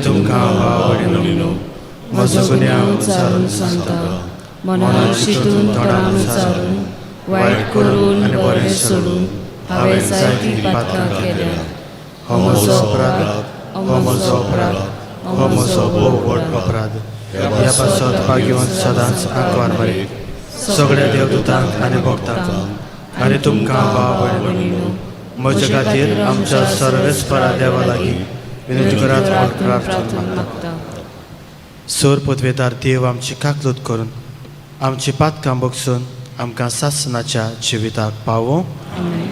तुमकां भाव भयणीनो म्हजो गुन्यांव उचारून सांगता. मनान चिंतून तोंडान उचारून वायट करून आनी बरें सोडून हांवें जायतीं पातकां केल्या. हो म्हजो अपराध, हो म्हजो अपराध, हो म्हजो भोव व्हड अपराध. ह्या पासत भाग्यवंत सदांच आंकवार मरे, सगळ्या देवदूतांक आनी भक्तांक आनी तुमकां भाव भयणीनो म्हज्या खातीर आमच्या सर्वेस्परा देवा लागीं विनंती करात म्हूण प्रार्थना मागता. सोर पदवेदार देव आमची काकलूत करून आमची पातकां बगसून आमकां सासनाच्या जिविताक पावोवं. आमेन.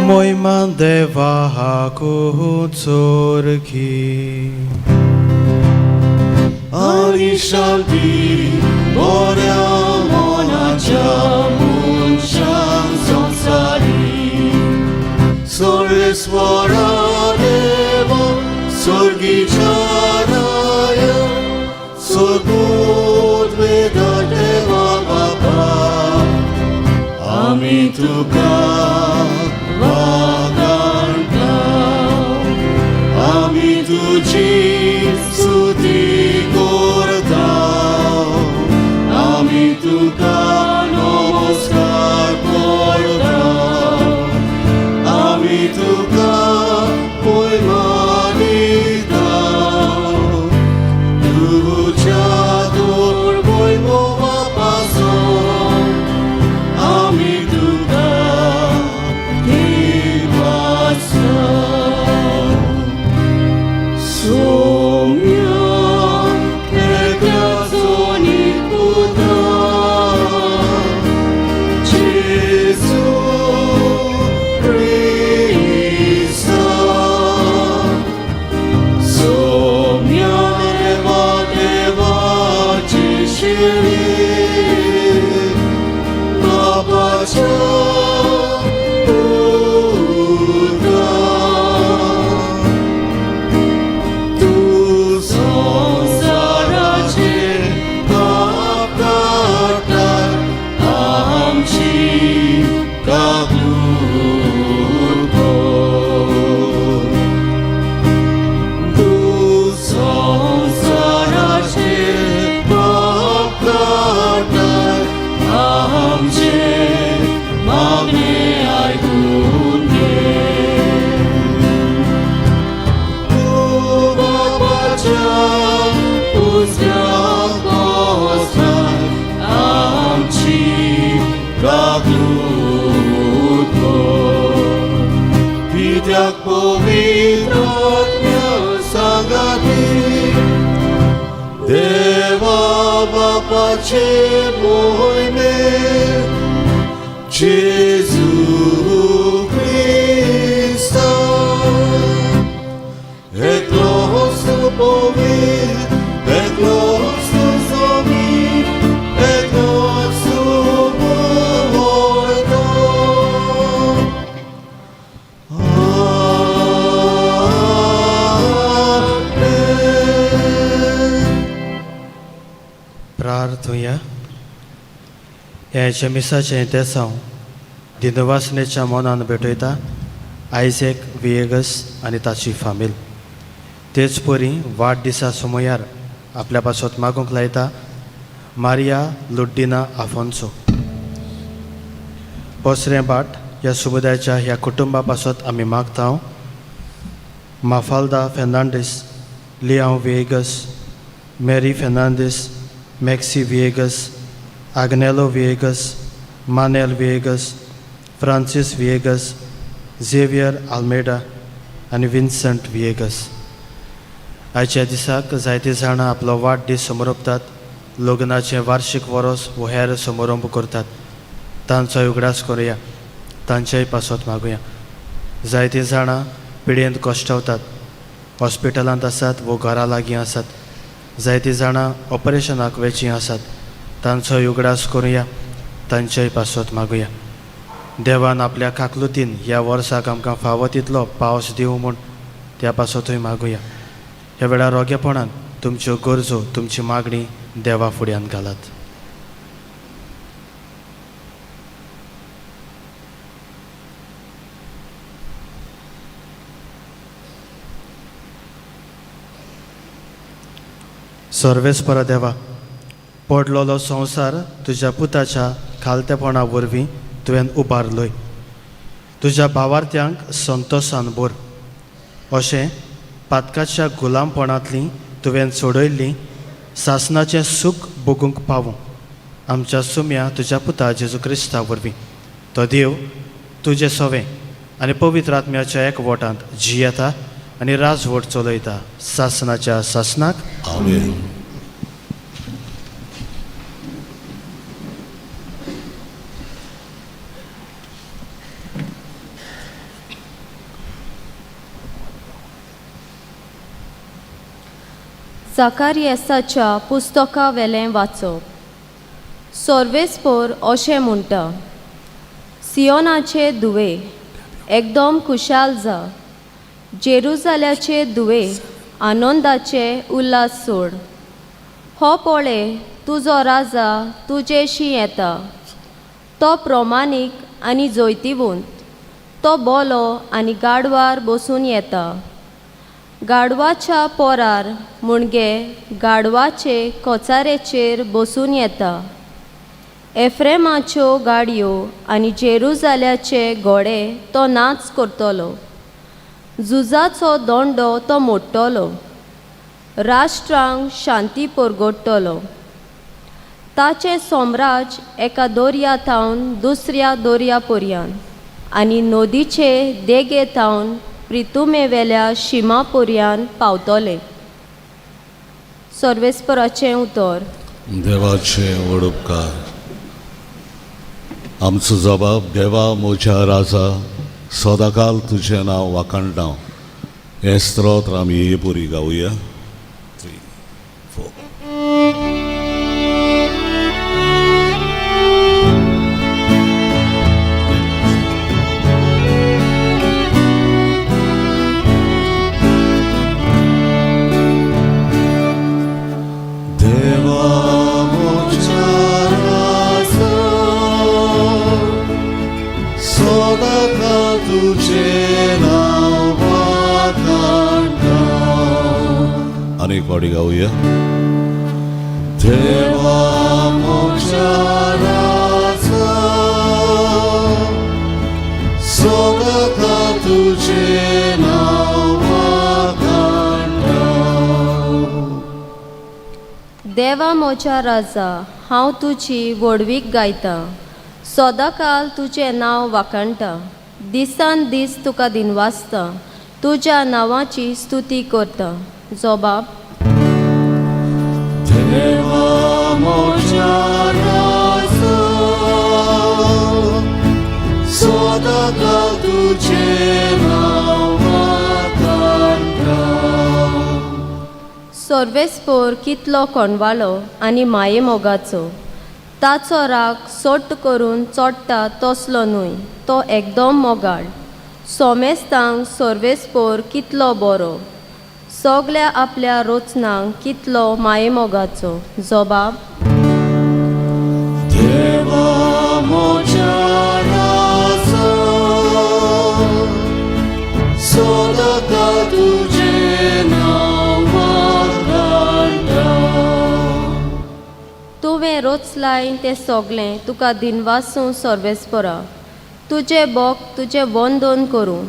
मोयमा देवा चोरखी आनी शांती बऱ्या मनाच्या मनशांक संवसारी सर्वेस्वरा देवा स्वर्गीच्या राया स्वर्गोद्वेदा देवा बापा आमी तुका वाखाणता आमी तुजी स्तुती करता आमी तुका नमस्कार करता आमी तुका महिमा दिता तुज्या तोर वैभवा पासून आमी तुका दिवासा. सोम्या एकल्याचो निपुता जेजू क्रिस्ता सोम्या देवा देवाची शिरी बापाच्या पुता तूं संवसाराचे पाप काडटा आमची काकलूट कर. तूं संवसाराचे पाप काडटा आमचें मागणें आयकून घे. तूं बापाच्या उजव्या बसला आमची काकलूट कर. कित्याक पवित्र आत्म्या सांगाती देवा बापाचे मोहिमे जेजू क्रिस्ता एकलोच पवित्र एकलोच स्वामी एकलोच मुवर्तो. आमेन. प्रार्थुया. ह्या मिसाचें देसांव दिनवासनेच्या मनान भेटयता आयझॅक विएगस आनी ताची फामील. तेच परी वाडदिसा समयार आपल्या पासत मागूंक लायता मारिया लुड्डिना आफोन्सो. पसरें भाट ह्या समुदायाच्या ह्या कुटुंबा पासत आमी मागता Mafalda Fernandes, Leao Viegas, Mary Fernandes, Maxi Viegas, Agnelo Viegas, Manel Viegas, Francis Viegas, Xavier Almeida आनी विन्संट विएगस. आयच्या दिसाक जायते जाणां आपलो वाडदीस समरोपतात, लग्नाचें वार्शीक वरोस वो हेर समारंभ करतात. तांचो उगडास करुया, तांच्याय पासत मागुया. जायतीं जाणां पिडेंत कश्टवतात, हॉस्पिटलांत आसात वो घरा लागीं आसात. जायतीं जाणां ऑपरेशनाक वेचीं आसात. तांचो उगडास करुया, तांच्याय पासत मागुया. देवान आपल्या काकलुतीन ह्या वर्साक आमकां फावो तितलो पावस दिवं म्हूण त्या पासतूय मागुया. ह्या वेळार रोगेपणान तुमच्यो गरजो, तुमची मागणी देवा फुड्यान घालात. सर्वेस्परा देवा, पडलेलो संवसार तुज्या पुताच्या खालतेपणा वरवीं तुवें उबारलोय. तुज्या भावार्थ्यांक संतोसान भर. अशें पातकाच्या गुलामपणांतली तुवें सोडयल्ली सासनाचें सूख भोगूंक पावूं आमच्या सुम्या तुज्या पुता जेजू क्रिस्ता वरवीं. तो देव तुजें सवें आनी पवित्र आत्म्याच्या एकवटांत जियेता आनी राजवट चलयता सासनाच्या सासनाक. आमेन. जाकारियसाच्या पुस्तका वेलें वाचप. सोर्वेस्पोर अशें म्हणटा, सियोनाचे धुवे एकदम खुशाल जा, जेरुजाल्याचे धुवे आनंदाचे उल्हास सोड. हो पळय तुजो राजा तुजेशी येता, तो प्रमाणीक आनी जैतिवंत, तो बोलो आनी गाडवार बसून येता, गाडवाच्या पोरार म्हणजे गाडवाचे कोचारेचेर बसून येता. एफ्रेमाच्यो गाडयो आनी जेरुजाल्याचे घोडे तो नाच करतलो, झुजाचो दोंडो तो मोडटलो, राष्ट्रांक शांती परगडटलो. ताचें साम्राज्य एका दर्या थावन दुसऱ्या दर्या पर्यंत आनी नदीचे देगे थावन प्रितुमेवेल्या शिमा पर्यंत पावतलें. सर्वेस्पराचें उतर. देवाचे व्हड उपकार. आमचो जबाब, देवा म्हज्या राजा, सदाकाल तुजें नांव वाखाणटा. हें स्तोत्र आमी हे पुरी गावया. 3, 4. देवा म्हज्या राजा, सदाकाल तुजें नांव वाखाणटा. आनी एक फावटी गावया. देवा म्हज्या राजा, सदाकाल तुजें नांव वाखाणटा. देवा म्हज्या राजा, हांव तुजी व्हडवीक गायतां, सदांकाल तुजें नांव वाखाणटा, दिसान दीस तुका दिनवासता, तुज्या नांवाची स्तुती करता. जबाब. देवा म्हज्या राजा, सदांकाल तुजें नांव वाखाणटा. सर्वेस्पोर कितलो कोणवालो आनी मायेमोगाचो, ताचो राग सोट्ट करून चोडटा तसलो न्हय, तो एकदम मोगाळ. सोमेस्तांक सर्वेस्पोर कितलो बरो, सगल्या आपल्या रोचनांक कितलो मायेमोगाचो. जबाब. देवा म्हज्या राजा, रचलाय तें सगळें तुका दिनवासूं सर्वेस्परा. तुजें बोक तुजें वंदन करूं,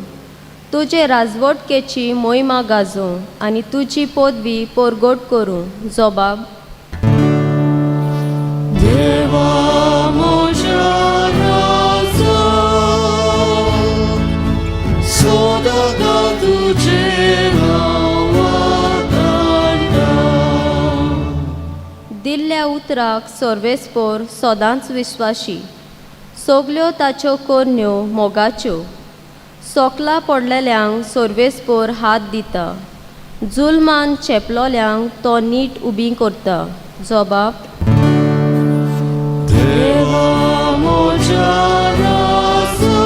तुजे राजवटकेची मोहिमा गाजोवं आनी तुजी पदवी परगट करूं. जबाब. देवा म्हज्या राजा, सदांकाळ तुजें नांव वाखाणटा. दिल्ल्या उतराक सर्वेस्पोर सदांच विश्वाशी, सगल्यो ताच्यो करण्यो मोगाच्यो. सोकला पडलेल्यांक सर्वेस्पोर हात दिता, जुलमान चेपलोल्यांक तो नीट उबी करता. जबाब. देवा म्हज्या राजा,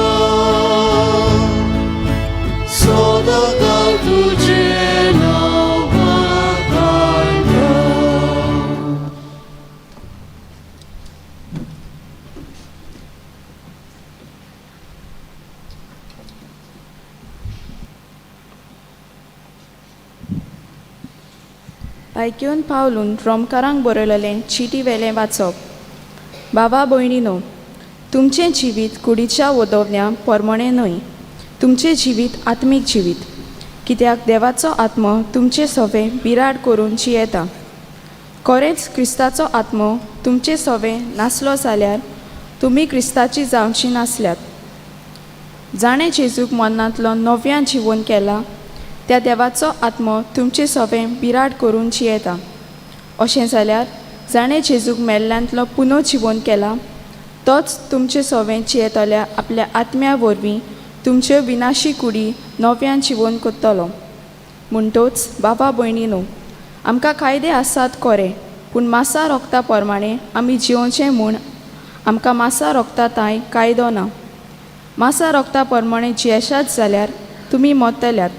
सदांकाळ तुजें नांव वाखाणटा. बायक्योन पावलून रोमकारांक बरयलेलें चिटी वेलें वाचप. बाबा भयणीनो, तुमचें जिवीत कुडीच्या वदोवण्या परमणें न्हय, तुमचें जिवीत आत्मीक जिवीत, कित्याक देवाचो आत्मो तुमचें सवें बिराड करून जियेता. खरेंच क्रिस्ताचो आत्मो तुमचे सवें नासलो जाल्यार तुमी क्रिस्ताची जावची नासल्यात. जाणें जेजूक मरणांतलो नव्यान जिवोन केला त्या देवाचो आत्मो तुमचे सवें बिराड करून जियेता. अशें जाल्यार जाणें जेजूक मेल्ल्यांतलो पुनो जिवोन केला तोच तुमचे सवें जियेतल्या आपल्या आत्म्या वरवीं तुमच्यो विनाशी कुडी नव्यान जिवोन करतलो. म्हणटोच बाबा भयणीनो, आमकां कायदे आसात खरें, पूण मासा रोगता प्रमाणें आमी जियोवचें म्हूण आमकां मासा रोगता तांय कायदो ना. मासा रोगता प्रमाणें जियेशात जाल्यार तुमी मरतल्यात,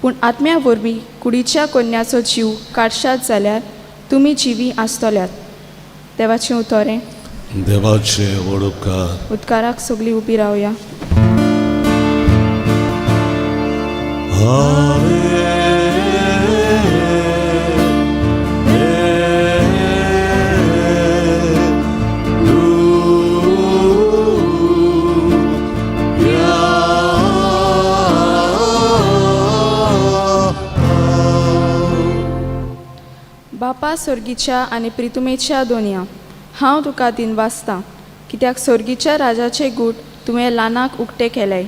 पूण आत्म्या वरवीं कुडीच्या कोन्याचो जीव काडशात जाल्यार तुमी जिवी आसतल्यात. देवाचें उतरें. देवाचे व्हड उपकार. उदकाराक सगळीं उबी रावया. बापा सोर्गीच्या आनी प्रितुमेच्या दोनया, हांव तुका दिनवासतां कित्याक सोर्गीच्या राजाचे गूट तुवें ल्हानाक उक्ते केले.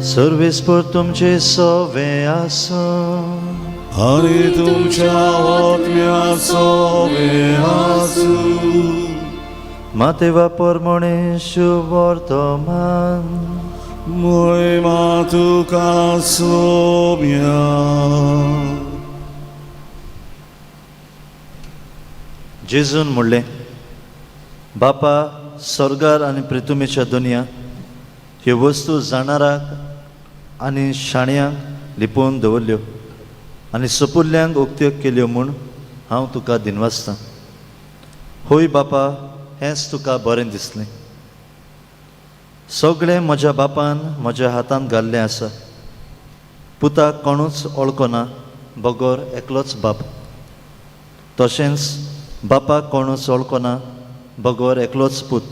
सर्वेस्पर तुमचे सवे आसूं. आनी तुमच्या आत्म्या सवे आसूं. मातेवा परमणे शुवर्तमान. मोहिमा तुका सोम्या. जेजून म्हणलें, बापा स्वर्गार आनी प्रितुमेच्या दुनिया ह्यो वस्तू जाणाराक आनी शाण्यांक लिपोवन दवरल्यो आनी सपुल्ल्यांक उक्त्यो केल्यो म्हूण हांव तुका दिनवासतां. होय बापा, हेंच तुका बरें दिसलें. सगळें म्हज्या बापान म्हज्या हातांत घाल्लें आसा. पुताक कोणूच वळखना बगर एकलोच बाप, तशेंच बापाक कोणूच वळखना बगर एकलोच पूत.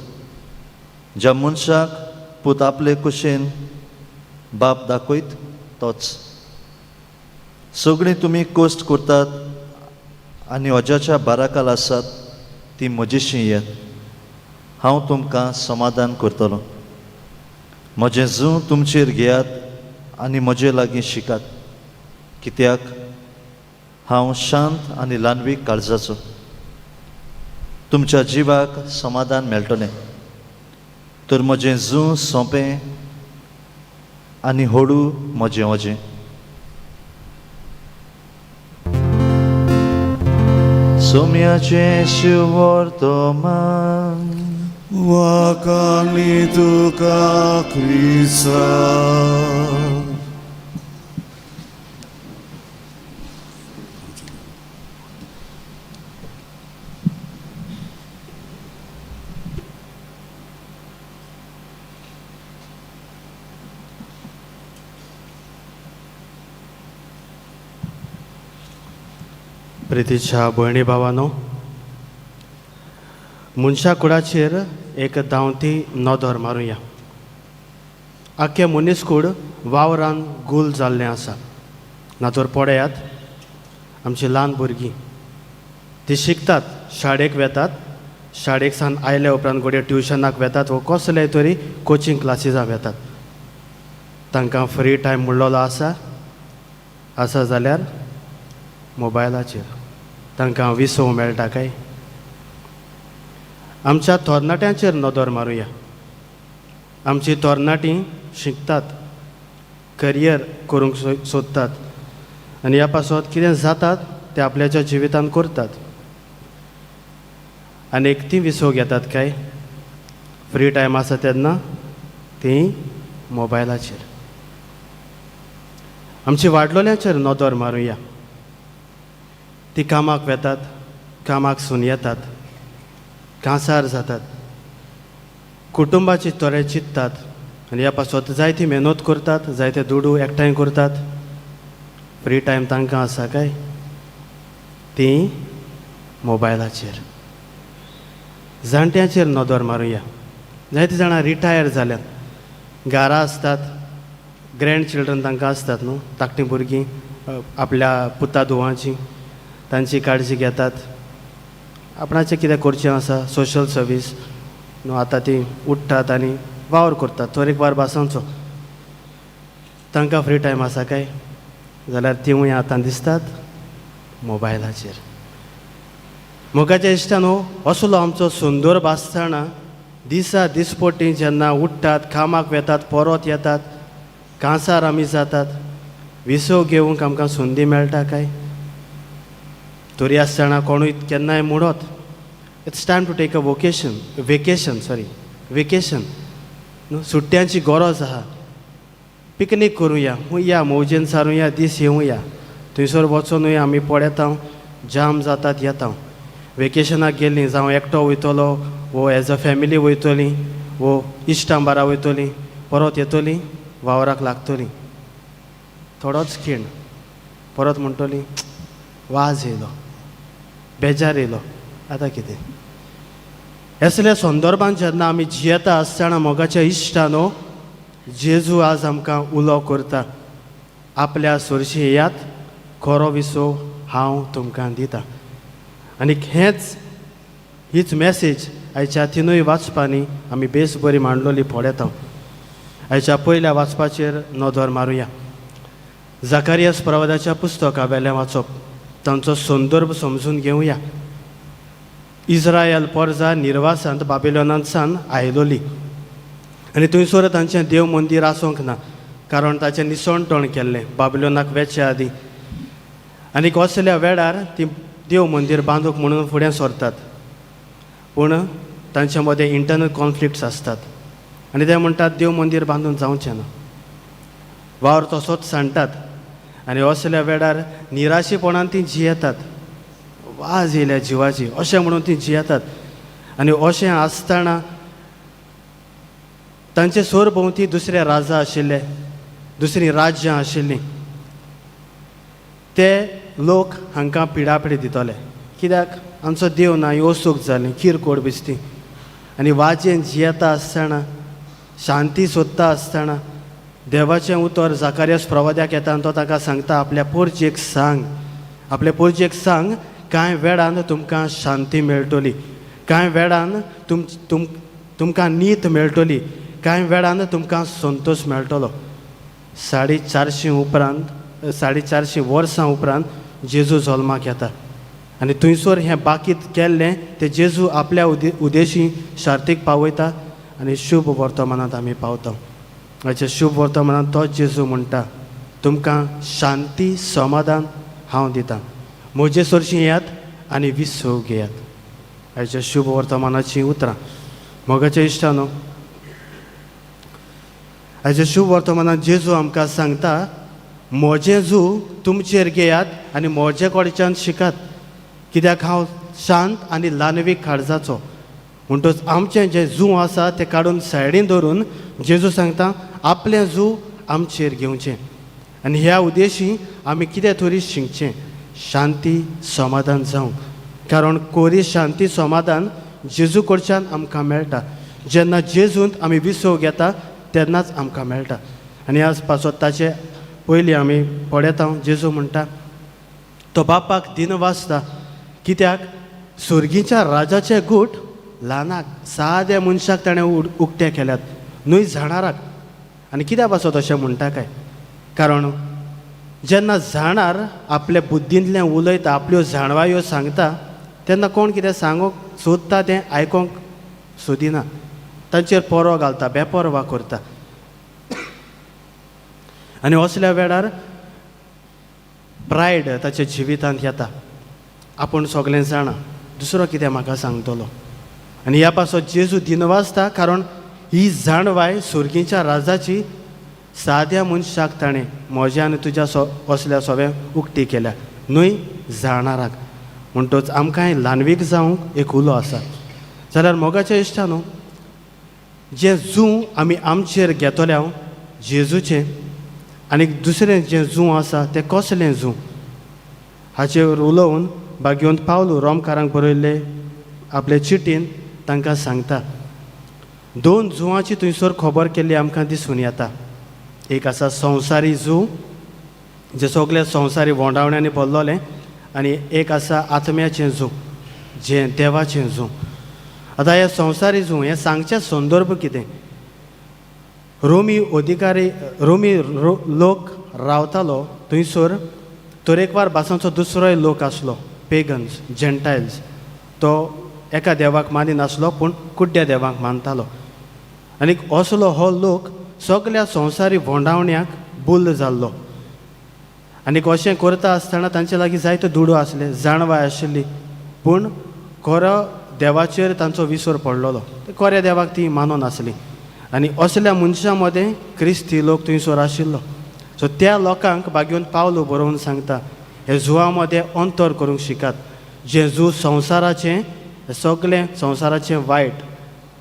ज्या मनशाक पूत आपले कुशेन बाप दाखयत तोच. सगळीं तुमी कश्ट करतात आनी अजाच्या बाराकाल आसात ती म्हजेशी येत, हांव तुमकां समाधान करतलो. म्हजें जूं तुमचेर घेयात आनी म्हजे लागीं शिकात, कित्याक हांव शांत आनी ल्हानवीक काळजाचो. तुमच्या जिवाक समाधान मेळटलें. तर म्हजें जूं सोंपें आनी होडू म्हजें वजें. सोम्याचें शिवर्तमान. वाखाणी तुका क्रिस्ता. प्रितीच्या भयणी भावानो, मनशा कुडाचेर एक धांवती नदर मारुया. आख्खें मनीसकूड वावरान गुल जाल्लें आसा. नातर पळयात आमची ल्हान भुरगीं, ती शिकतात, शाळेक वेतात, शाळेक सावन आयल्या उपरांत घडये ट्युशनाक वेतात वो कसले तरी कोचिंग क्लासिसाक वेतात. तांकां फ्री टायम म्हणलेलो आसा? आसा जाल्यार मोबायलाचेर. तांकां विसव मेळटा काय? आमच्या तरणाट्यांचेर नदर मारुया. आमची तरणाटीं शिकतात, करियर करूंक सोदतात आनी ह्या पासत कितें जातात ते आपल्याच्या जिवितांत करतात. आनी एक ती विसव घेतात काय? फ्री टायम आसा तेन्ना ती मोबायलाचेर. आमची वाडलोल्यांचेर नदर मारुया. ती कामाक वेतात, कामाक सून येतात, कांसार जातात, कुटुंबाची तोरे चिंततात आनी ह्या पासत जायती मेहनत करतात, जायते दुडू एकठांय करतात. फ्री टायम तांकां आसा काय? ती मोबायलाचेर. जाणट्यांचेर नदर मारुया. जायतीं जाणां रिटायर जाल्यात, घरा आसतात, ग्रँड चिल्ड्रन तांकां आसतात न्हू, धाकटीं भुरगीं आपल्या पुता धुवांची तांची काळजी घेतात. आपणाचें कितें करचें आसा सोशल सर्वीस न्हू, आतां तीं उठ्ठात आनी वावर करतात तरेकवार भासांचो. तांकां फ्री टायम आसा काय? जाल्यार तिवूय आतां दिसतात मोबायलाचेर. मोगाच्या इश्टान, असलो आमचो संदर्भ आसतना दिसा दिसपट्टी जेन्ना उठ्ठात, कामाक वेतात, परत येतात, कांसार आमी जातात, विसव घेवंक आमकां संदी मेळटा काय? तरी आसतना कोणूय केन्नाय म्हणत, it's time to take a vocation vacation sorry vacation न्हू, सुट्ट्यांची गरज आहा, पिकनीक करुया, या मौजेन सारुया, दीस येवया. थंयसर वचोनूय आमी पळयता, जाम जातात, येता. वेकेशनाक गेलीं, जावं एकटो वयतलो वो एज अ फॅमिली वयतली वो इश्टां बारा वयतली, परत येतली, वावराक लागतली, थोडोच खीण, परत म्हणटली वाज येयलो, बेजार येयलो, आतां कितें? असल्या संदर्भान जेन्ना आमी जियेता आसतना मोगाच्या इश्टानो, जेजू आज आमकां उलो करता, आपल्या सरशी येयात, खरो विसव हांव तुमकां दिता. आनी हेंच हीच मॅसेज आयच्या तिनूय वाचपांनी आमी बेस बरी मांडलोली पळयता. आयच्या पयल्या वाचपाचेर नदर मारुया. जाकारियस प्रवादाच्या पुस्तका वेलें वाचप, तांचो संदर्भ समजून घेवया. इस्रायल पोरजा निर्वासांत बाबिलोनांत सान आयलोली आनी थंयसर तांचें देव मंदीर आसूंक ना, कारण ताचें निसणटण केल्लें बाबिलोनाक वेचे आदीं. आनी कसल्या वेळार ती देव मंदीर बांदूंक म्हणून फुडें सरतात, पूण तांचे मदें इंटरनल कॉन्फ्लिक्ट्स आसतात आनी ते म्हणटात देव मंदीर बांदून जावचें ना. वावर तसोच सांडटात आनी असल्या वेळार निराशेपणान ती जियेतात, वाज येयल्या जिवाची अशें म्हणून ती जियेतात. आनी अशें आसतना तांचे सरभोंवती दुसरे राजा आशिल्ले, दुसरीं राज्यां आशिल्लीं, ते लोक हांकां पिडापिडी दितले, कित्याक आमचो देव ना, ही ओसूक जाली किरकोळ बिस्ती. आनी वाजेन जियेता आसतना, शांती सोदता आसतना देवाचें उतर जाकारियस प्रवाद्याक येता आनी तो ताका सांगता, आपल्या पोरजेक सांग, आपल्या पोरजेक सांग, कांय वेळान तुमकां शांती मेळटली, कांय वेळान तुम तुम तुमकां नीत मेळटली, कांय वेळान तुमकां संतोश मेळटलो. 450 उपरांत, 450 वर्सां उपरांत जेजू जल्माक येता आनी थंयसर हें बाकीत केल्लें तें जेजू आपल्या उदेशी शार्तीक पावयता आनी शुभ वर्तमानांत आमी पावता. हाच्या शुभ वर्तमानांत तो जेजू म्हणटा, तुमकां शांती समाधान हांव दितां, म्हजे सरशीं येयात आनी विसव घेयात. हाच्या शुभ वर्तमानाचीं उतरां. मोगाच्या इश्टानो, हाच्या शुभ वर्तमानांत जेजू आमकां सांगता, म्हजें जू तुमचेर घेयात आनी म्हजे कडच्यान शिकात, कित्याक हांव शांत आनी ल्हानवीक काळजाचो. म्हणटच आमचें जें जू आसा तें काडून सायडीन दवरून जेजू सांगता आपलें जू आमचेर घेवचें आनी ह्या उद्देशी आमी कितें तरी शिकचें. शांती समाधान जावंक. कारण कोरी शांती समाधान जेजू कडच्यान आमकां मेळटा. जेन्ना जेजूंत आमी विसव घेता तेन्नाच आमकां मेळटा. आनी आज पासत ताचे पयलीं आमी पळयता, जेजू म्हणटा तो बापाक दिनवासता कित्याक सुर्गीच्या राजाचे गूट ल्हानाक साद्या मनशाक ताणें उक्ते केल्यात, न्हय जाणाराक. आनी कित्या पासत अशें म्हणटा काय? कारण जेन्ना जाणार आपल्या बुद्दींतल्यान उलयता, आपल्यो जाणवायो सांगता, तेन्ना कोण कितें सांगूंक सोदता तें आयकोंक सोदिना, तांचेर पोरो घालता, बेपर्वा करता. आनी असल्या वेळार प्रायड ताच्या जिवितांत येता, आपूण सगळें जाणा, दुसरो कितें म्हाका सांगतलो. आनी ह्या पासत जेजू दिनवासता कारण ही जाणवाय सुर्गीच्या राजाची साद्या मनशाक ताणें म्हज्या आनी तुज्या असल्या सगळें उक्ती केल्या, न्हय जाणाराक. म्हणटच आमकांय ल्हानवीक जावंक एक उलो आसा. जाल्यार मोगाच्या इश्टा न्हू, जें जूं आमी आमचेर घेतले जेजूचें आनी दुसरें जें जूं आसा तें कसलें जूं हाचेर उलोवन भाग्यवंत पावलू रोमकारांक बरयल्ले आपले चिटीन तांकां सांगता. दोन जुवांची थंयसर खबर केल्ली आमकां दिसून येता. एक आसा संवसारी जू जे सगळे संवसारी वोंडावण्यांनी भरलोलें, आनी एक आसा आत्म्याचें जू जें देवाचें जू. आतां हें संवसारी जू हें सांगचें संदर्भ कितें? रोमी अधिकारी, रोमी लोक रावतालो थंयसर तरेकवार भासांचो दुसरोय लोक आसलो, पेगन्स, जेंटायल्स. तो एका देवाक मानिनासलो पूण कुड्ड्या देवाक मानतालो. आनी असलो हो लोक सगल्या संवसारी भोंवडावण्याक बुल्ल जाल्लो. आनी अशें करता आसतना तांचे लागीं जायते दुडू आसले, जाणवाय आशिल्ली, पूण खरो देवाचेर तांचो विसर पडलेलो, खऱ्या देवाक ती मानून आसली. आनी असल्या मनशां मदें क्रिस्ती लोक थंयसर आशिल्लो. सो त्या लोकांक भाग्योवन पावलो बरोवन सांगता, हे जुवा मदें अंतर करूंक शिकात, जें जू संवसाराचें, सगळें संवसाराचें वायट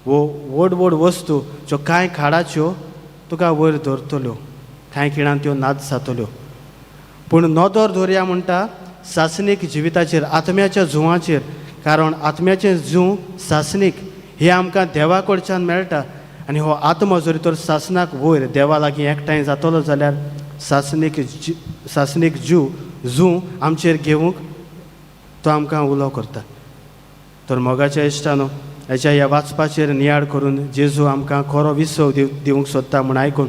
वो व्हड व्हड वस्तू ज्यो कांय खाडाच्यो तुका वयर दवरतल्यो, कांय खिणान त्यो नाच जातल्यो. पूण नदर दवरया म्हणटा सासणीक जिविताचेर, आत्म्याच्या जुवाचेर, कारण आत्म्याचें जूं सासणीक हें आमकां देवा कडच्यान मेळटा. आनी हो आत्मो जरी तर सासणाक वयर देवा लागीं एकठांय जातलो जाल्यार सासणीक जूं आमचेर घेवंक तो आमकां उलो करता. तर मोगाच्या इश्टानो, हेच्या ह्या वाचपाचेर नियाळ करून जेजू आमकां खरो विसव दिवंक सोदता म्हूण आयकून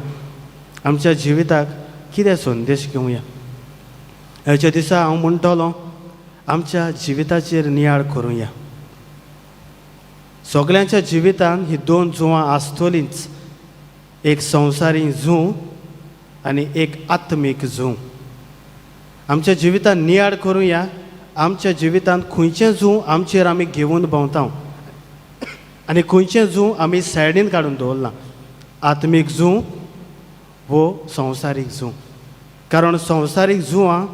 आमच्या जिविताक कितें संदेश घेवया. हेच्या दिसा हांव म्हणटलो, आमच्या जिविताचेर नियाळ करुया. सगल्यांच्या जिवितान ही दोन जुवां आसतलींच, एक संवसारी जूं आनी एक आत्मीक जूं. आमच्या जिवितान नियाळ करुया, आमच्या जिवितान खंयचें जूं आमचेर आमी घेवन भोंवता आनी खंयचें जूं आमी सायडीन काडून दवरलां, आत्मीक जूं वो संवसारीक जूं. कारण संवसारीक जुवां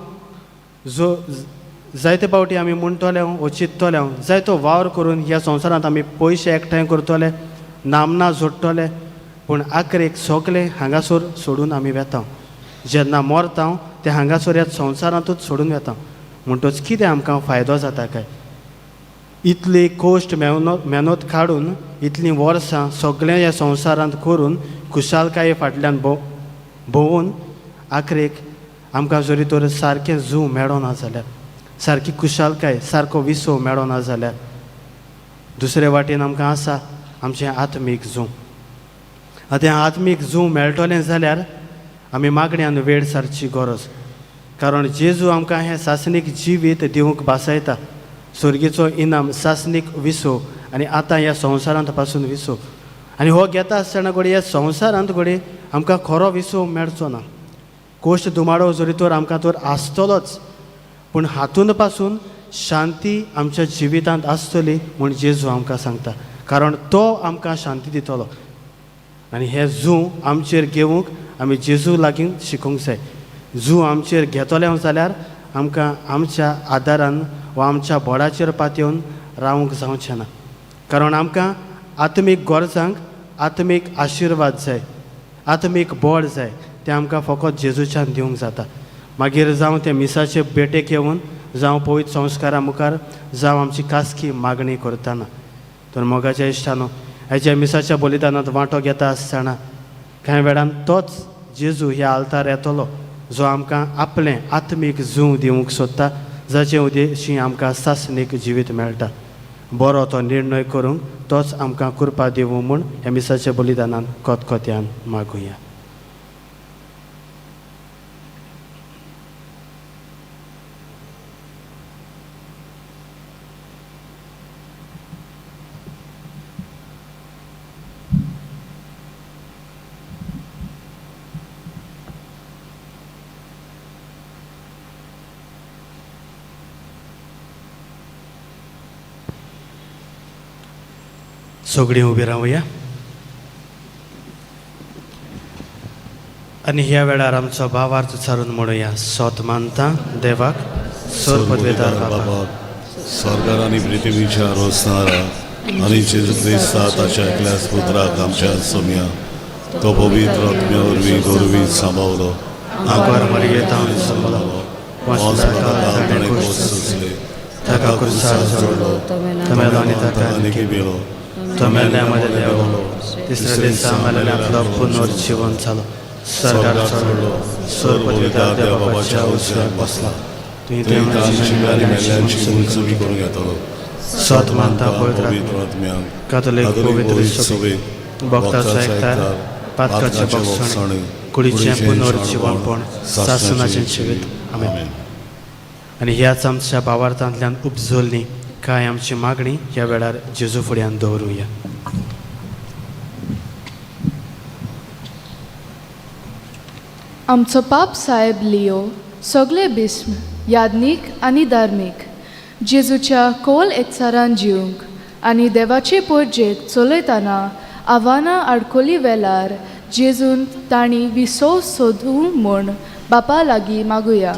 जो जायते फावटी आमी म्हणटले वो चिंततले, जायतो वावर करून ह्या संवसारांत आमी पयशे एकठांय करतले, नामना जोडटले, पूण आखरेक सगलें हांगासर सोडून आमी वेता. जेन्ना मरता ते हांगासर ह्या संवसारांतूच सोडून वेता. म्हणटच कितें आमकां फायदो जाता काय? इतली कश्ट मेहनत काडून इतलीं वर्सां सगळें ह्या संवसारांत करून खुशालकाये फाटल्यान भोंवून आखरेक आमकां जरी तर सारकें जूं मेळना जाल्यार, सारकी खुशालकाय, सारको विसव मेळना जाल्यार, दुसरे वाटेन आमकां आसा आमचें आत्मीक जूं. आतां हें आत्मीक जूं मेळटलें जाल्यार आमी मागण्यान वेळ सारची गरज, कारण जेजू आमकां हें सासणीक जिवीत दिवंक भासायता, स्वर्गीचो इनाम, सासणीक विसव, आनी आतां ह्या संवसारांत पासून विसव. आनी हो घेता आसतना घडये ह्या संवसारांत घडये आमकां खरो विसव मेळचो ना, कोश्ट दुमाडो जरी तर आमकां तर आसतलोच, पूण हातून पासून शांती आमच्या जिवितांत आसतली म्हूण जेजू आमकां सांगता, कारण तो आमकां शांती दितलो. आनी हें जूं आमचेर घेवंक आमी जेजू लागीं शिकूंक जाय. जूं आमचेर घेतले जाल्यार आमकां आमच्या आदारान वा आमच्या बोडाचेर पातयेवन रावंक जावचें ना, कारण आमकां आत्मीक गरजांक आत्मीक आशिर्वाद जाय, आत्मीक बळ जाय, तें आमकां फकत जेजूच्यान दिवंक जाता. मागीर जावं तें मिसाचे भेटेक येवन, जावं पवित्र संस्कारा मुखार जावं आमची खासगी मागणी करतना. तर मोगाच्या इश्टानो, हाच्या मिसाच्या बलिदानांत वांटो घेता आसतना कांय वेळान तोच जेजू ह्या आल्तार येतलो जो आमकां आपलें आत्मीक जूं दिवंक सोदता, जाचे उद्देशी आमकां सासणीक जिवीत मेळटा. बरो तो निर्णय करूंक तोच आमकां कृपा दिवूं म्हूण ह्या मिसाच्या बलिदानान कोतकोत्यान मागुया. सगळीं उबी रावया आनी ह्या वेळार आमचो भावार्थ उच्चारून म्हणुया. सोत मानता देवाक सोर पदवेदार बाबा, सरकार आनी पृथ्वीच्या रोसणारा आनी जेजू क्रिस्ता ताच्या एकल्याच पुत्राक आमच्या सोम्या तो पवित्र आत्म्या वरवीं गोरवी सांबावलो, आंकवार मरियेतावन सांबाळलो, ताणें खोस सोंसले, ताका कुर्सार जोडलो, तमेलो आनी ताका आनी मेलो, तो मेल्ल्या मदें देंवलो, तिसऱ्या दिसा मेल्ल्यांतलो पुनर्जिवन जालो, सरकार चडलो, सोर पदवेदार देव बाबाच्या उजव्याक बसला, तुवें थंय तांची आनी मेल्ल्यांची मुलचुकी करूंक येतलो. सत मानता पवित्र पवित्र आत्म्याक, कातोलीक पवित्र सभेक, भक्ताचो एकतार, पातकाचें भोगसण, कुडीचें पुनर्जिवनपण, सासणाचें जिवीत. आमेन. आनी ह्याच आमच्या भावार्थांतल्यान उपजल्ली कांय आमची मागणी ह्या वेळार जेजू फुड्यान दवरुया. आमचो पाप साहेब लियो सगळे बिस्म याज्ञीक आनी धार्मीक जेजूच्या कोल एकचारान जिवंक आनी देवाचे पोरजेक चलयतना आव्हानां आडखोली वेलार जेजून तांणी विसव सोदूं म्हूण बापा लागीं मागुया.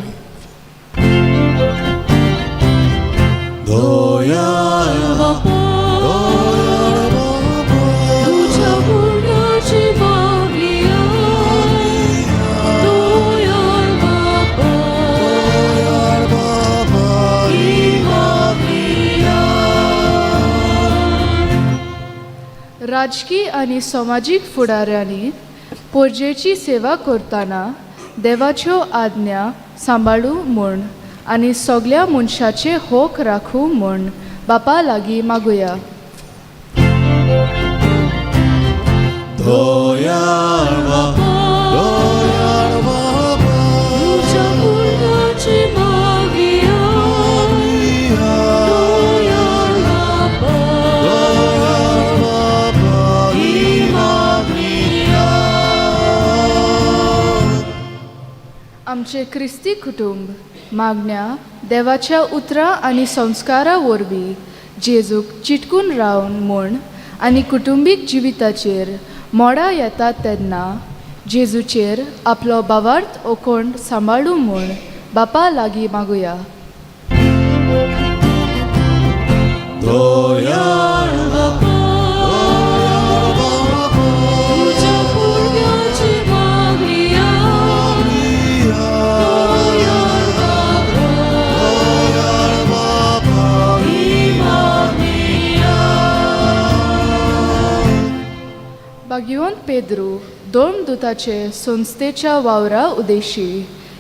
तुझ्या पुण्याची मागणीया, दयाळ बापा, ही मागणीया. राजकी आनी समाजीक फुडाऱ्यांनी पोरजेची सेवा करतना देवाच्यो आज्ञा सांबाळूं म्हूण आनी सगल्या मनशाचे होक राखूं म्हूण बापा लागीं मागुया. तुझ्या पुण्याची मागणीया, दयाळ बापा, ही मागणीया. आमचें क्रिस्ती कुटुंब मागण्या देवाच्या उतरां आनी संस्कारा वरवीं जेजूक चिटकून रावन म्हूण आनी कुटुंबीक जिविताचेर मोडां येतात तेन्ना जेजूचेर आपलो भावार्थ ओकोण सांबाळूं म्हूण बापा लागीं मागुया. तुझ्या पुण्याची मागणीया, दयाळ बापा, ही मागणीया. भाग्यवंत पेद्रू धर्मदूताचे संस्थेच्या वावरा उदेशी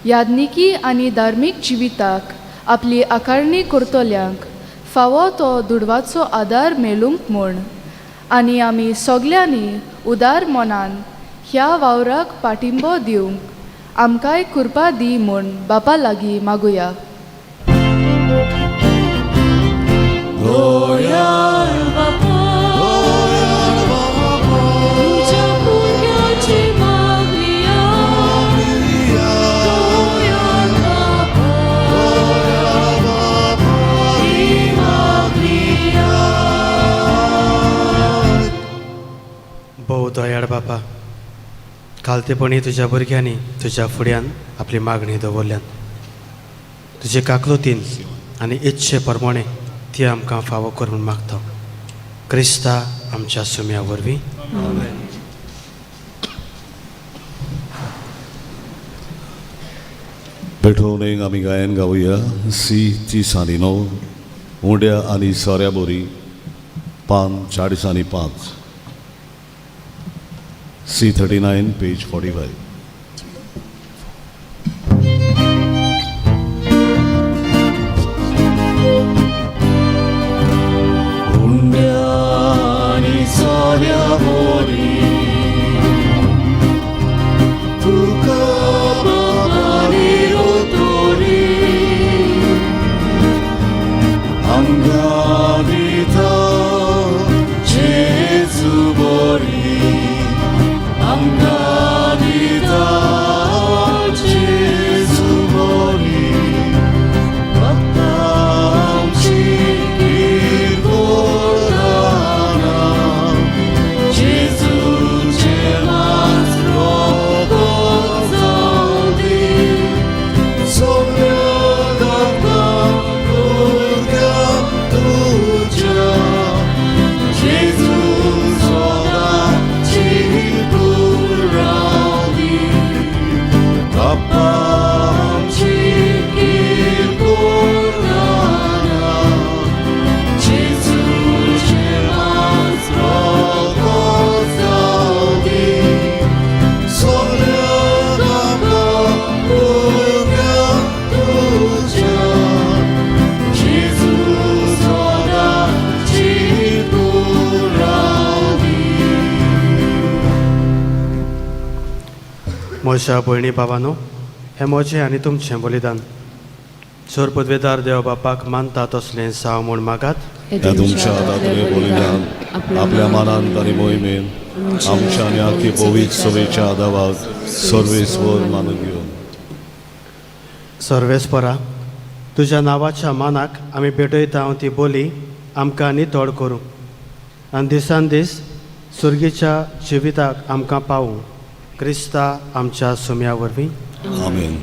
याज्ञिकी आनी धार्मीक जिविताक आपली आकारणी करतल्यांक फावो तो दुडवाचो आदार मेळूंक म्हूण आनी आमी सगल्यांनी उदार मनान ह्या वावराक पाठिंबो दिवंक आमकांय कृपा दी म्हूण बापा लागीं मागुया. तुझ्या पुण्याची मागणीया, दयाळ बापा, ही मागणीया. भोव दयाळ बापा, खालतेपणी तुज्या भुरग्यांनी तुज्या फुड्यान आपली मागणी दवरल्यान तुजे काकलुतीन आनी इच्छे प्रमाणे ती आमकां फावो कर म्हूण मागता. क्रिस्ता आमच्या सुम्या वरवीं. पेटोवन आमी गायन गावया सी 39 उंड्या आनी सोऱ्या बोरी पान 45 सी 39 पेज 45. उंड्या आनी सोऱ्या बोरी तुका बाबानी रोतोरी आमकां दिता जेजू बोरी आमकां दिता जेजू बोरी आमची किरकोळ जेजूचें मांस रोगोत जावं दी. सगळ्या गांवांत भुरग्यांक तुज्या जेजू सदां चिरकूल रावं दी. बाप्पा आमची किरकोळ जेजूचें मांस रोगोत जावं दी. सगळ्या गांवांत भुरग्यांक तुज्या जेजू सदां चिरकूल रावं दी. म्हज्या भयणी बाबानो, हें म्हजें आनी तुमचें बलिदान सोर पदवेदार देव बापाक मानता तसलें जावं म्हूण मागात. ह्या तुमच्या हातांतलें बलिदान आपल्या मानान आनी मोहिमेन आमच्या आनी आखी पवित्र सभेच्या आदावाक सर्वेस्वर मानून घेवन. सर्वेस्परा, तुज्या नांवाच्या मानाक आमी भेटयता ती बोली आमकां नितळ करूं आनी दिसान दीस सुर्गीच्या जिविताक आमकां पावूं, क्रिस्ता आमच्या सुम्या वरवीं. आमेन.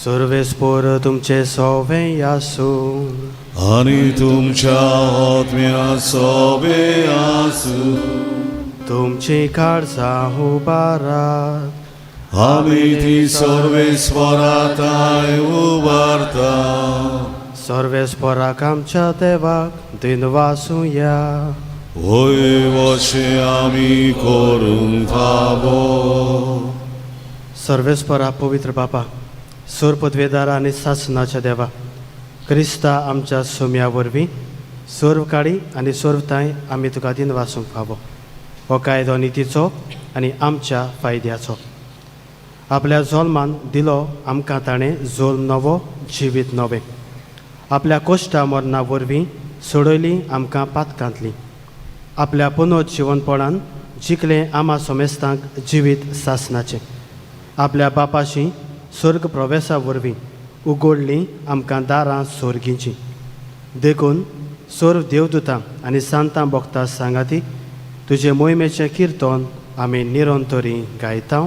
सर्वेस्पोर तुमचे सोवे आसूं. आनी तुमच्या आत्म्या सोबे आसूं. तुमची काळजां उबारात. आमी ती सर्वेस्वराताय उबारता. सर्वेस्पराक आमच्या देवाक दिनवासुया. होय, वशें आमी करूंक फावो. सर्वेस्परा, पवित्र बापा, सोर पदवेदार आनी सासनाच्या देवा, क्रिस्ता आमच्या सोम्या वरवीं सर्व काळी आनी सर्वताय आमी तुका दिनवासूंक फावो. हो कायदो नितीचो आनी आमच्या फायद्याचो. आपल्या जोल्मान दिलो आमकां ताणें जोल्म नवो, जिवीत नवें. आपल्या कोश्टा मरणा वरवीं सोडयली आमकां पातकांतली. आपल्या पुनर्जिवनपणान जिखलें आमा सोमेस्तांक जिवीत सासनाचें. आपल्या बापाशी स्वर्ग प्रवेशा वरवीं उगडलीं आमकां दारां सोर्गींचीं. देखून सर्व देवदूतां आनी सांतां भक्तां सांगाती तुजे मोहिमेचें किर्तन आमी निरंतरी गायता.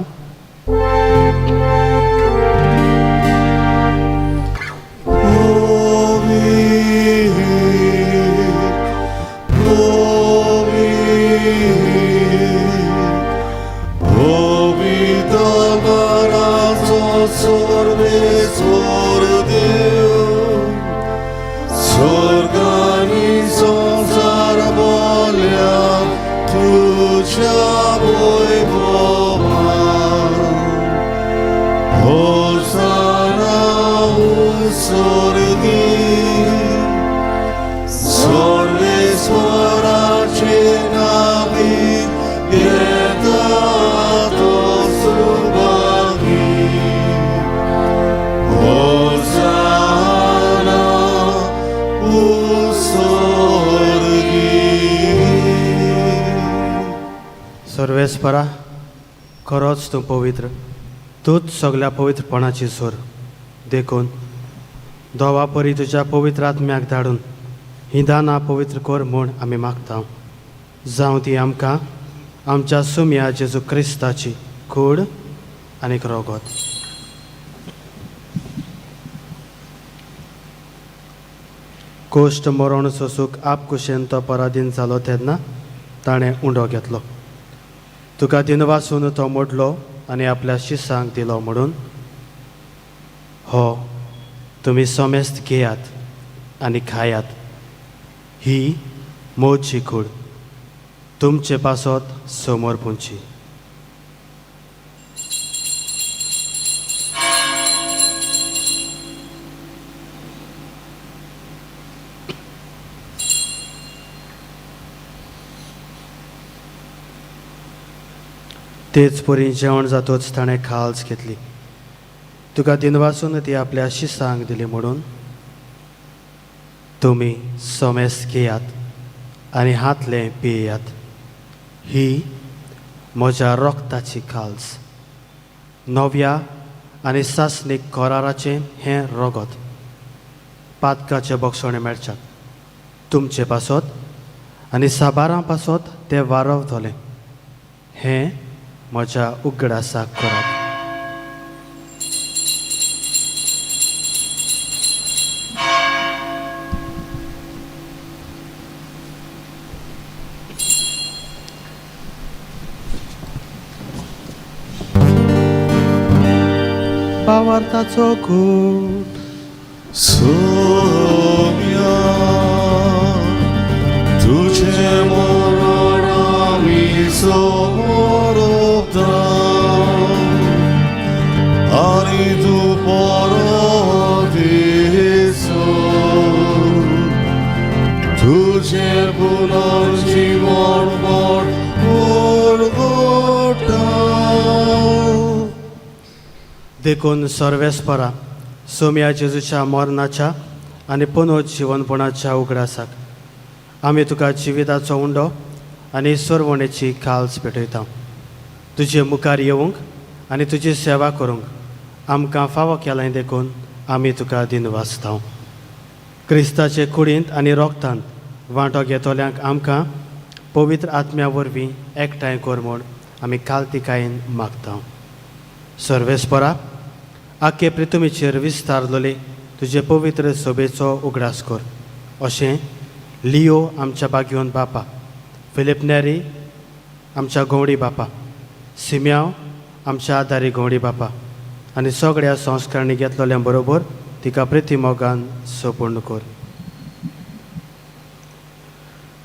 स्वर्गानी संसार बोल्या तुझ्या वैभवान. होसाना स्वर्गी, सर्वेश्वराचे नावी येता तो सुभागी. होसाना स्वर्गी. सर्वेस्परा, खरोच तूं पवित्र, तूंच सगल्या पवित्रपणाची सोर. देखून दोवा परी तुज्या पवित्र आत्म्याक धाडून हीं दानां पवित्र कर म्हूण आमी मागता. जावं ती आमकां आमच्या सुम्या जेजू क्रिस्ताची कूड आनीक रोगोत. कोश्ट मरण सोसूक आपकुशेन तो पराधीन जालो तेन्ना ताणें उंडो घेतलो. तुका दिनवासून तो मोडलो आनी आपल्या शिसांक दिलो म्हणून, हो तुमी समेस्त घेयात आनी खायात. ही म्हजी कूड तुमचे पासत समोर पुंची. तेच परी जेवण जातोच ताणें खाल्स घेतली. तुका दिनवासून ती आपल्या शिसांक दिली म्हणून तुमी समेस्त घेयात आनी हातलें पियेयात. ही म्हज्या रोगताची खाल्स, नव्या आनी सासणीक कराराचें हें रगत पातकाचें बक्षणें मेळच्याक तुमचे पासत आनी साबारां पासत तें वारवतलें. हें म्हज्या उगडासाक करात. भावार्थाचो कूट. सोम्या तुझे मरण आमी समोरता आनी तूं परत येसर तुझे पुनर्जीवन म्हण परगटा. देखून सर्वेस्परा सोम्या जेजूच्या मरणाच्या आनी पुनर्जिवनपणाच्या उगडासाक आमी तुका जिविताचो उंडो आनी सरवणेची खाल्स पेटयता. तुजे मुखार येवंक आनी तुजी सेवा करूंक आमकां फावो केलें देखून आमी तुका दिनवासता. क्रिस्ताचे कुडींत आनी रोगतांत वांटो घेतल्यांक आमकां पवित्र आत्म्या वरवीं एकठांय कर म्हूण आमी कालतिकायेन मागता. सर्वेस्परा आखे प्रितुमीचेर विस्तारलेले तुजे पवित्र सभेचो उगडास कर. अशें लियो आमच्या बागयोन बापा, फिलीप नेरी आमच्या गवडी बापा, सिम्यांव आमच्या आदारी गवडी बापा आनी सगळ्या संस्कारांनी घेतलेल्या बरोबर तिका प्रिती मोगान सोपूर्ण कर.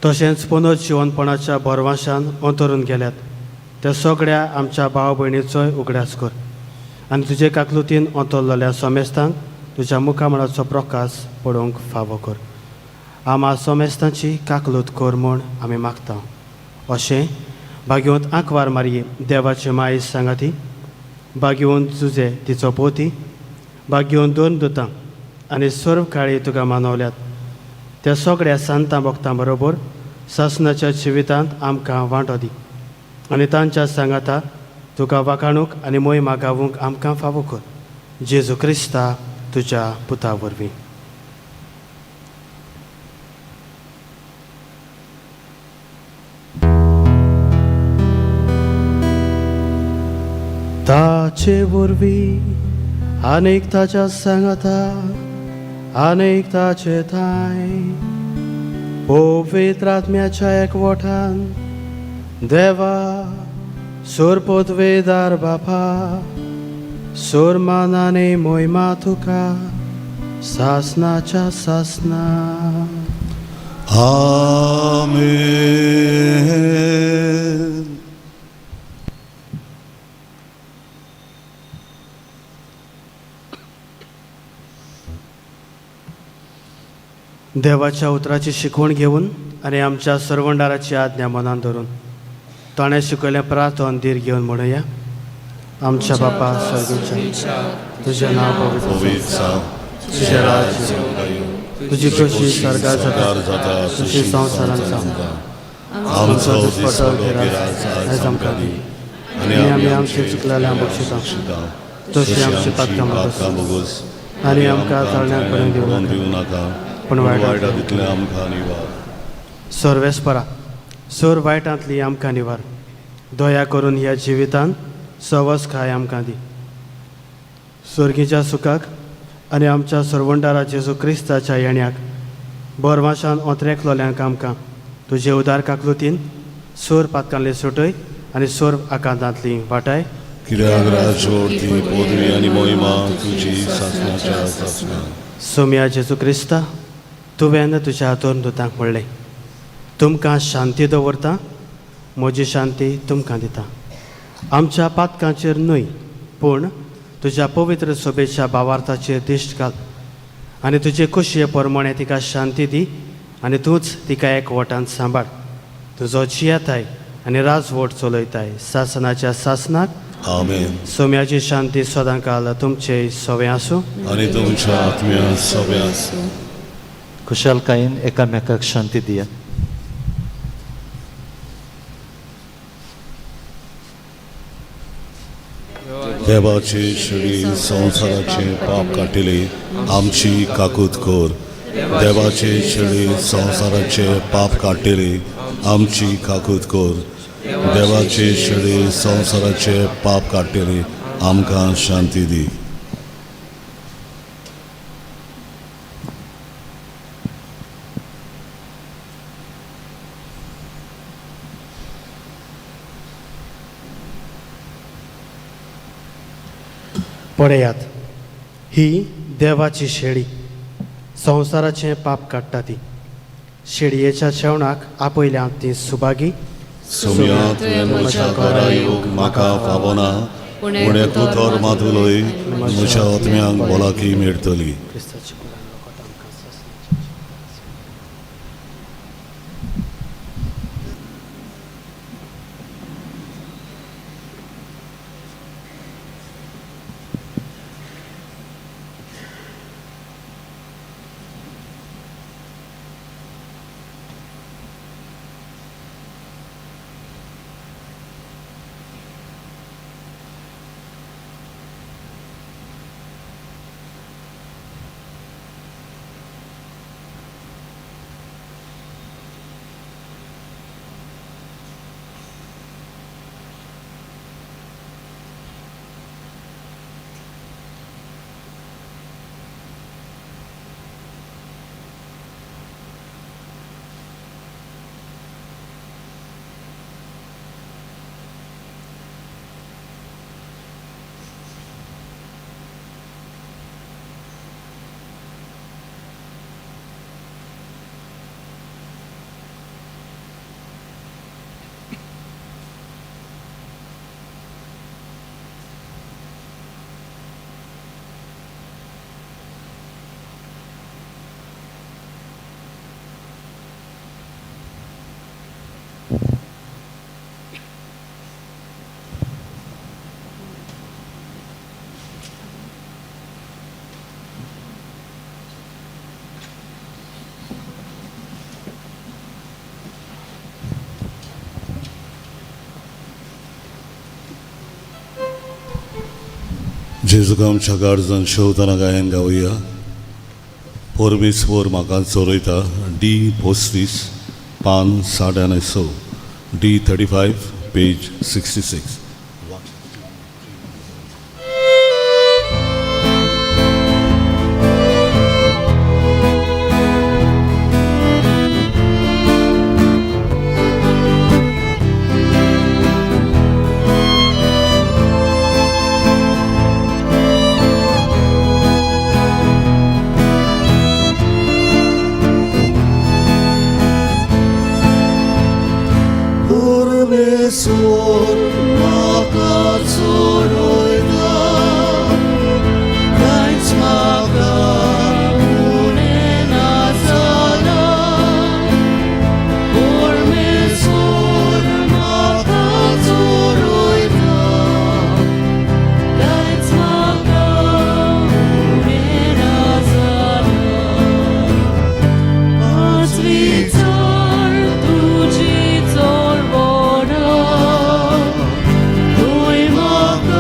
तशेंच पुनर्जिवनपणाच्या भरवाशान अंतरून गेल्यात त्या सगळ्या आमच्या भाव भयणीचोय उगडास कर आनी तुजे काकलुतीन अंतरलेल्या समेस्तांक तुज्या मुखामळाचो प्रकाश पळोवंक फावो कर. आमा समेस्तांची काकलूत कर म्हूण आमी मागता. अशें भाग्यवंत आंकवार मारये देवाचे माई सांगाती, भाग्यवंत जुजे तिचो पोती, भाग्यवंत दोन दुतां आनी सर्व काळी तुका मानवल्यात त्या सगळ्या सांतां भक्तां बरोबर सासनाच्या जिवितांत आमकां वांटो दी आनी तांच्या सांगाता तुका वाखाणूक आनी मोहिमा गावूंक आमकां फावो कर. जेजू क्रिस्ता तुज्या पुता वरवीं. ताचे वरवीं आनीक ताच्या सांगाता आनीक ताचे थांय पवित्र आत्म्याच्या एकवटान देवा सोरपोतवेदार बापा सोरमानाने मोहिमा तुका सासनाच्या सासना. आमेन. देवाच्या उतराची शिकवण घेवन आनी आमच्या सरवंडाराची आज्ञा मनान धरून ताणें शिकयलें प्रार्थन धीर घेवन म्हणुया. आमच्या बापा सर्गीच्या, तुजें नांव पवित्र पवित्र जावं, तुजें राज्य येवं, तुजी खोशी स्वर्गात जाता तशी संवसारांत जावं. आमचो दिसपडो गिराज आयज आमकां दी आनी आमी आमचे चुकलेल्या बक्षिता तशी आमची पातकां भोगोस आनी आमकां चालण्याक पडून दिवं नाका, पूण वायटांतलें आमकां निवार. सर्वेस्परा सोर वायटांतली आमकां निवार. दया करून ह्या जिवितांत सवस खाय आमकां दी. स्वर्गीच्या सुखाक आनी आमच्या सरवंडारा जेजू क्रिस्ताच्या येण्याक बोरवाशान ओंतरेकलोल्यांक आमकां तुजे उदार काकलुतीन सोर पातकांतली सुटय आनी सोर आकांतांतली वाटाय. कित्याक राजवट ती पदवी आनी मोहिमा तुजी सासणाच्या सासणा. सोम्या जेजू क्रिस्ता, तुवें तुज्या दोन दुतांक म्हणलें, तुमकां शांती दवरता, म्हजी शांती तुमकां दिता. आमच्या पातकांचेर न्हय, पूण तुज्या पवित्र सोबेच्या भावार्थाचेर दिश्ट घाल आनी तुजे खोशये प्रमाणे तिका शांती दी आनी तूंच तिका एकवटान सांबाळ. तुजो जियेताय आनी राजवट चलयताय सासनाच्या सासनाक. आमेन. सोम्याची शांती सदांकाल तुमचे सवे आसूं. आनी तुमच्या आत्म्या सवे आसूं. खुशालकायेन एकामेकाक शांती दिया. देवाची शिडी संवसाराचे पाप काटिले, आमची काकूत कर. देवाची शिडी संवसाराचे पाप काटिले, आमची काकूत कर. देवाची शिडी संवसाराचे पाप काटिले, आमकां शांती दी. पळयात, ही देवाची शेळी, संवसाराचें पाप काडटा ती. शेळयेच्या जेवणाक आपयल्या ती सुभागी. सोम्या, तुवें म्हज्या घरा येवंक म्हाका फावना, पूण एक उतर मात उलय, म्हज्या आत्म्यांक भलायकी मेळटली. क्रिस्ताची कुराण लोकांत आमकां सासणाची. जेजूक आमच्या गार्जान शेवतना गायन गावया. परमेश्वर म्हाका चोरयता. डी 35, पान 6.5, डी 35, पेज 66. परमेश्वर म्हाका चोरयता, कांयच म्हाका उणें ना जालां. परमेश्वर म्हाका चोरयता, कांयच म्हाका उणें ना जालां. पांचवीचार तुजी चोरवणां, तुवें म्हाका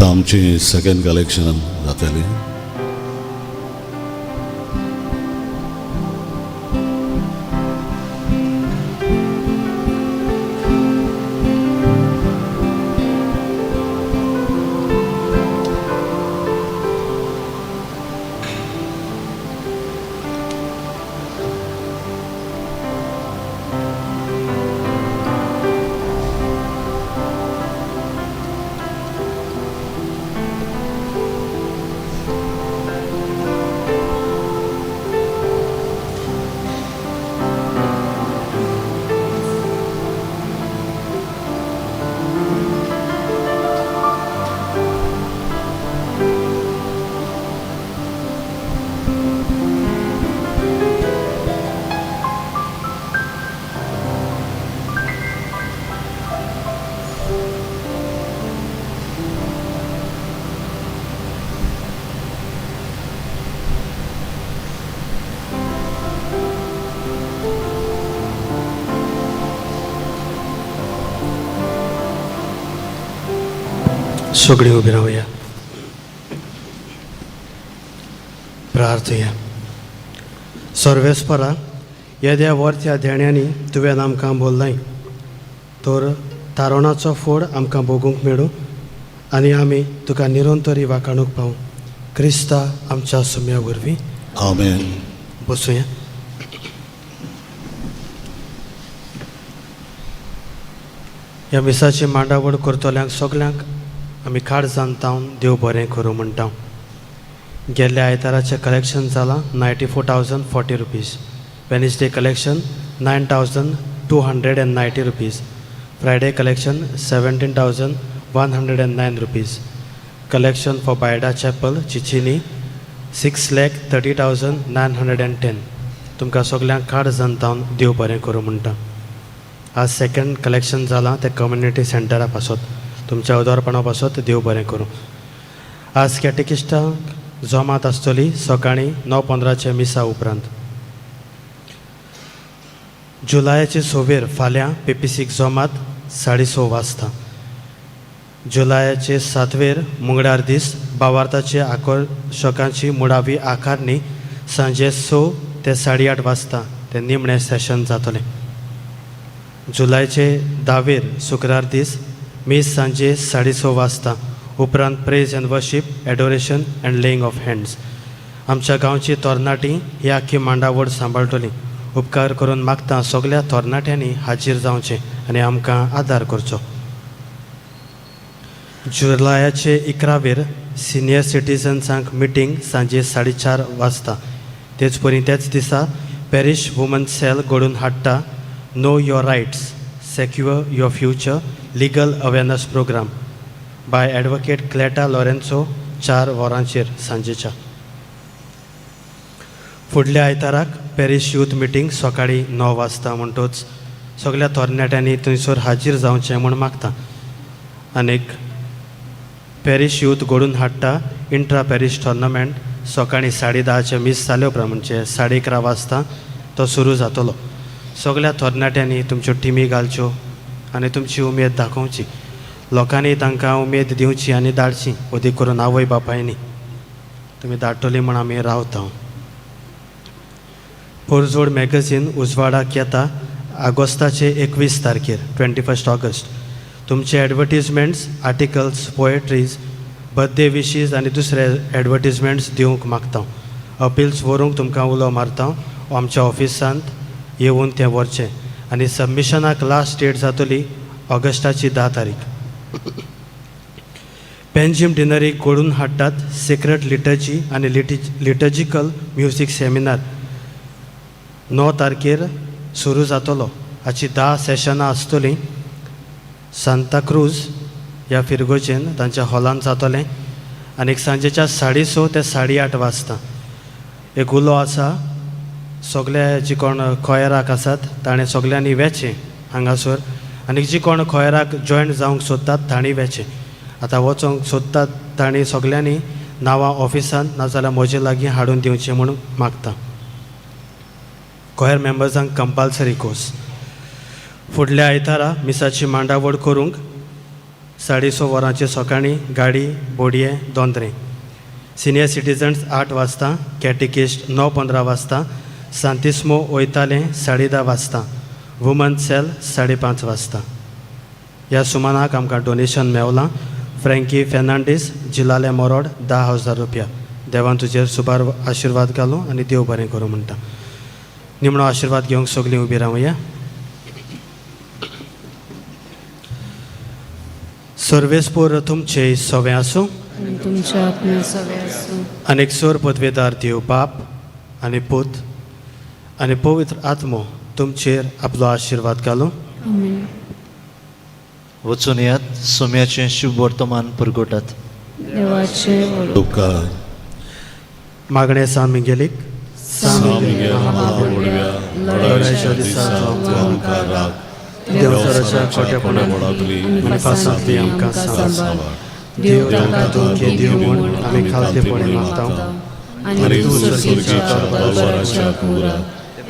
आतां आमची सेकंड कलेक्शन जातली. सगळीं उबी रावया, प्रार्थया. सर्वेस्परा, येद्या वरत्या देण्यांनी तुवें आमकां बोल्लाय तर तारोणाचो फोड आमकां भोगूंक मेळूं आनी आमी तुका निरंतरी वाखाणूक पावूं. क्रिस्ता आमच्या सुम्या वरवीं. आमेन. बसुया. ह्या मिसाची मांडावळ करतल्यांक सगल्यांक आमी काळजान तावन देव बरें करूं म्हणटा. गेल्ल्या आयताराचें कलेक्शन जालां 94,040 rupees. Wednesday collection 9,290 rupees. Friday collection 17,109 rupees. Collection for Baida chapel Chichini 6,30,910. तुमकां सगल्यांक काळजान तावन देव बरें करूं म्हणटा. आज सेकंड कलेक्शन जालां तें कम्युनिटी सेंटरा पासत. तुमच्या उदारपणा पासत देव बरें करूं. आज कॅटेकिस्टांक जमात आसतली सकाळीं 9:15 मिसा उपरांत. जुलायाचे 6वेर फाल्यां पेपीसीक जमात 6:30 वाजता. जुलायाचे 7वेर मंगळार दीस बावार्थाचे आकर्शकांची मुळावी आकारणी सांजे 6 ते 8:30 वाजता ते निमणें सेशन जातलें. जुलायचे 10वेर शुक्रार दीस मीस सांजे 6:30 वाजता. उपरांत praise and worship, adoration and laying of hands. आमच्या गांवची तरणाटी ही आख्खी मांडावळ सांबाळटली. उपकार करून मागता सगल्या तरणाट्यांनी हाजीर जावचें आनी आमकां आदार करचो. जुलायाचे 11वेर सिनियर सिटीजन्सांक मिटींग सांजे 4:30 वाजता. तेच परी त्याच दिसा पॅरीश वुमन सेल घडोवन हाडटा know your rights, secure your future legal awareness programme by advocate Cleta Lourenco 4 वरांचेर सांजेच्या. फुडल्या आयताराक पॅरीश यूथ मिटींग सकाळीं 9 वाजता. म्हणटूच सगल्या तरणाट्यांनी थंयसर हाजीर जावचें म्हूण मागता. आनीक पॅरीश यूथ घडोवन हाडटा इंट्रा पॅरीश टोर्नामेंट सकाळीं 10:30 मीस जाले उपरांत म्हणजे 11:30 वाजता तो सुरू जातलो. सगल्या तरणाट्यांनी तुमच्यो टिमी घालच्यो आनी तुमची उमेद दाखोवची. लोकांनी तांकां उमेद दिवची आनी धाडची, अदीक करून आवय बापायनी. तुमी धाडटली म्हूण आमी रावता. पोरजोड मॅगझीन उजवाडाक येता ऑगस्टाचे 21 तारखेर, 21 ऑगस्ट. तुमचे एडवर्टीजमेंट्स, आर्टिकल्स, पोएट्रीज, बर्थडे विशीज आनी दुसरे एडवर्टीजमेंट्स दिवंक मागता. अपिल्स व्हरूंक तुमकां उलो मारता. आमच्या ऑफिसांत येवन तें व्हरचें आनी सबमिशनाक लास्ट डेट जातली ऑगस्टाची 10 तारीख. पेंजीम डिनरीक घडोवन हाडटात सेक्रेड लिटर्जी आनी लिटर्जिकल म्युजीक सेमिनार 9 तारखेर सुरू जातलो. हाची 10 सेशनां आसतलीं. सांताक्रूज ह्या फिरगोजेन तांच्या हॉलान जातलें आनी सांजेच्या 6:30 ते 8:30 वाजता. एक उलो आसा, सगळे जी कोण खोयराक आसात ताणें सगल्यांनी वेचें हांगासर आनी जी कोण खोयराक जॉयन जावंक सोदतात तांणी वेचें. आतां वचोंक सोदतात तांणी सगल्यांनी नांवां ऑफिसांत नाजाल्यार म्हजे लागीं हाडून दिवचें म्हूण मागता. कोयर मेंबर्सांक कंपल्सरी कोर्स. फुडल्या आयतारा मिसाची मांडावळ करूंक साडे स वरांचे सकाळीं गाडी बोडये दोंद्रे. सिनियर सिटीजन्स 8 वाजता, कॅटिकिस्ट 9:15 वाजता, सांतिस्मो वयताले 10:30 वाजता, वुमन सेल 5:30 वाजता. ह्या सुमानाक आमकां डोनेशन मेवलां. फ्रँकी फेर्नांडीस जिलाले मोरोड 10,000 रुपया. देवान तुजेर सुबार आशिर्वाद घालूं आनी देव बरें करूं म्हणटा. निमणो आशिर्वाद घेवंक सगळीं उबी रावया. सर्वेस्पोर तुमचे सवें आसूं आनी तुमच्या आत्म्या सवे आसूं. आनी सोर पदवेदार देव बाप आनी पूत आनी पवित्र आत्मो तुमचेर आपलो आशिर्वाद घालूं. आमेन. वचून यात, सोम्याचें शुभ वर्तमान पुरगोटात. देवाचें व्हड उपकार. मागणें सान मिगेलीक. सा मिगेल महापुडव्या लढायच्या दिसा तूं आमकां राख. देवसराच्या खोटेपणांतली कोटेपणांतली आनी फासांतली आमकां सांबाळ. देव देव ताका ताका धोके देव दिवं म्हूण आमी खालतेपणी मागता. आनी तूं सर्गीच्या दरबाराच्या कुरा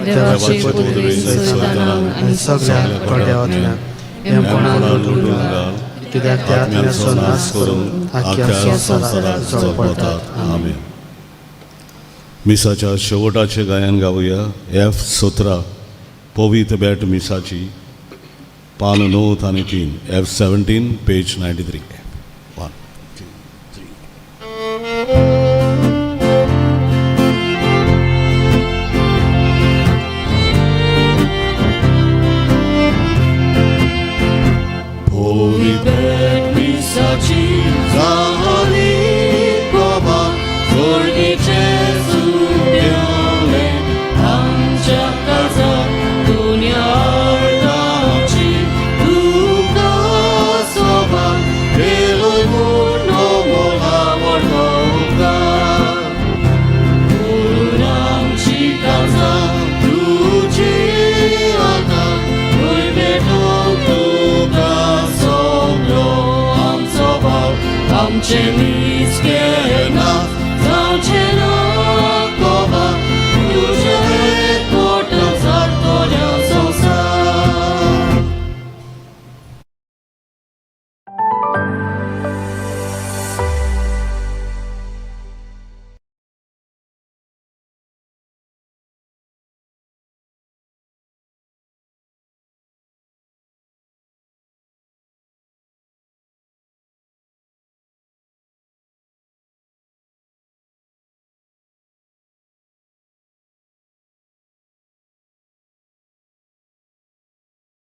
देवाचे पदवेन सैतानाक आनी सगळ्या खोट्या आत्म्याक हेमपणान लुटून घाल, कित्याक त्या आत्म्याचो नाश करून आख्ख्या संवसाराक जळपतात. आमेन. मिसाच्या शेवटाचे गायन गावया. एफ 17, पवित्र बेट मिसाची, पान 9 आनी 3, एफ 17, पेज 93.